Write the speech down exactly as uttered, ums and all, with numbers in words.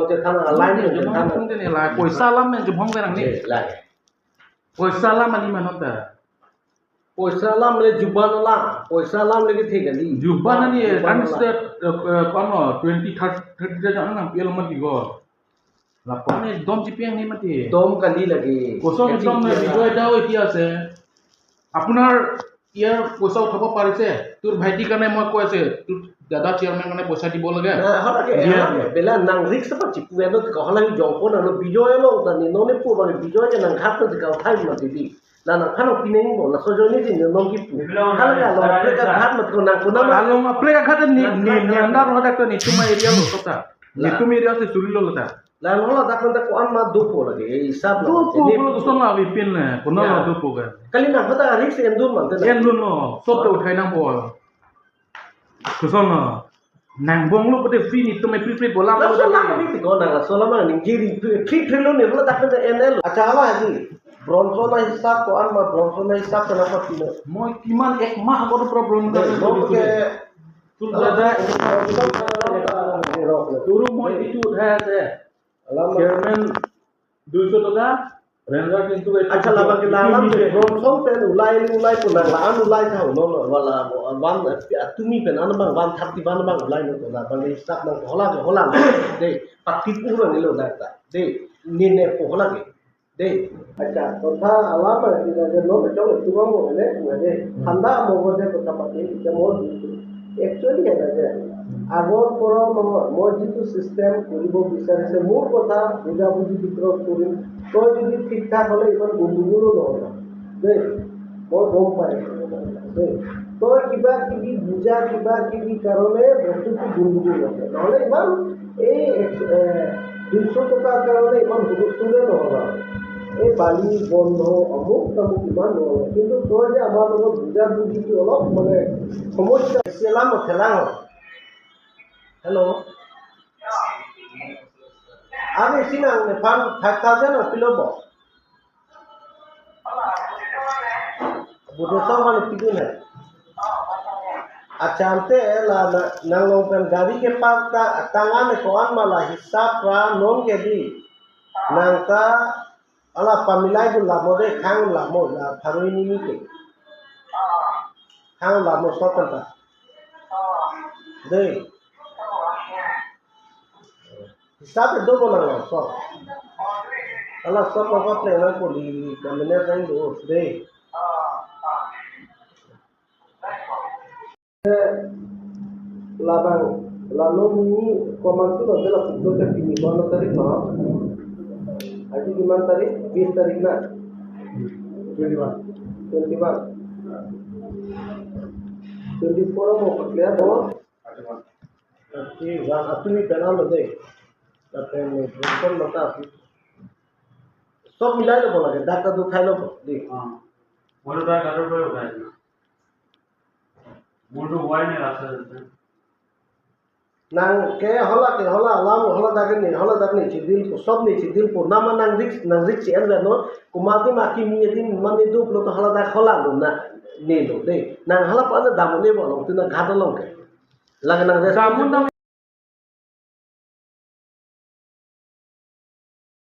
Te thana line te thana. Poisa alam me jumong berang ni. Line. Poisa alam ani manot ta. Poisa alam le juban alam. Poisa alam le kethek kali. Juban ani juban kan alam. State, eh, eh, kono twenty, thirty, thirty ta jang nang P L mati go. Lapu ani dom chipiang ni mati. Dom kali lagi. Koson kethek dom ne kali. Bijoy Dao এতিয়া আছে। আপোনাৰ ইয়াৰ পইচা উঠাব পাৰিছে? তোৰ ভাইটিৰ কাৰণে মই কৈ আছে, তোৰ দাদা চেয়াৰমেন কাৰণে পইচা দিব লাগে। না, হয় লাগে, দিয়া, হয় লাগে। দিয়া। বেলা nang risk apa chipu eno ka hala jongpon ano Bijoy lo tani none pu bang Bijoy ke nang ghat na ka thai ma tidi. Na nang khano pineng bo na sojoni din nong kipu. Bijoy hala nang lo ghat ma ko nang ko nama. Along apre ka ghat ni ni ni andar hodak to ni tuma area lo kota. Ni tuma area se suri lo ta. Lalu ladak nang ko-an ma dopo lagi, eh, hisap la. Dopo, ini pulo koson la bipin le, kono la dopo ke. Kali nang kota risk endun mante na. Endun lo, sob to uthai nangpo. Koson la. Nang bong lo pute free ni tumi free free bola. La sola ma bipin ko nang, la sola ma ning jiri free free lo ni ladak nang N L. Acha hala ji. Bronson na hisap ko-an ma bronson na hisap kenapa pino? Moi kiman ek mah ko problem ka. Dei, mo ke Tul dada, turu moi itu uthai ase. Alam. Chairman দুইশ টকা, ranger কিন্তু Acha labang ke lalam ke bronson pen ulai ni ulai pun nang la-an ulai tha ulo lo wala wan atumi pen an bang one thirty one bang ulai no la bang hisap nang hola hola de pati pura ni lo na ta de ni ne po hola ke. Dei, acha, kotha alam tina je non chong tu bang mo ne, ne, handa mo ko je kotha pati, je mo. Actually, এটা যে আগৰ পৰা মই মই যিটো চিষ্টেম কৰিব বিচাৰিছে, মোৰ কথা বুজাবুজি ভিতৰত কৰিম। তই যদি ঠিক ঠাক হ'লে ইমান গণ্ডগোলো নহ'ব। দেই, মই গম পাই আছো। দেই, তই কিবা কিবি বুজা, কিবা কিবি কাৰণে বস্তুটো গণ্ডগোল হ'ব। নহ'লে ইমান এই এক- এ, দুইশ টকাৰ কাৰণে ইমান হুলস্থুলে নহ'ল আৰু। এই বালি বন্ধ, অমুক তমুক ইমান নহ'ল। কিন্তু তই যে আমাৰ লগত বুজাবুজিটো অলপ মানে সমস্যা। Selam, selam. Hello. Ano isi nang nephan five thousand ang pilo bo. Budo song kali pidun hai. Acha ante la na- nang long pen gari ke park ta tangan ko-an ma la hisap ra non ke di. Nang ta ala pamilai dun la mo de khang la mo la pharui ni ni ke. Khang la mo sokan ta. De. Hisap itu mo nang lo so. Ala so papa play nang ko di kamene nang do de. Labang lalo ni komantu lo de la pukul ke pini kono tarik lo. Aji kiman tarik? Bis tarik na. Twenty one. Twenty one. Twenty four mo clear mo. Ati wan atumi penang lo de. Tapi ni bukan mata api. Sob milai lo bola ke data tu khai lo bo. Di. हाँ। वो तो क्या कर रहे हो भाई? वो तो हुआ ही नहीं रास्ता से। Nang ke hola ke hola alam hola dak ni hola dak ni chidil ko sob ni chidil ko nama nang risk nang risk si en lo. Kumati maki mi din mani dup lo to hola dak hola lo na ni lo de. Nang hala pa na dam ni bo lo tu na ghat lo ke. Lang nang risk. Damun dam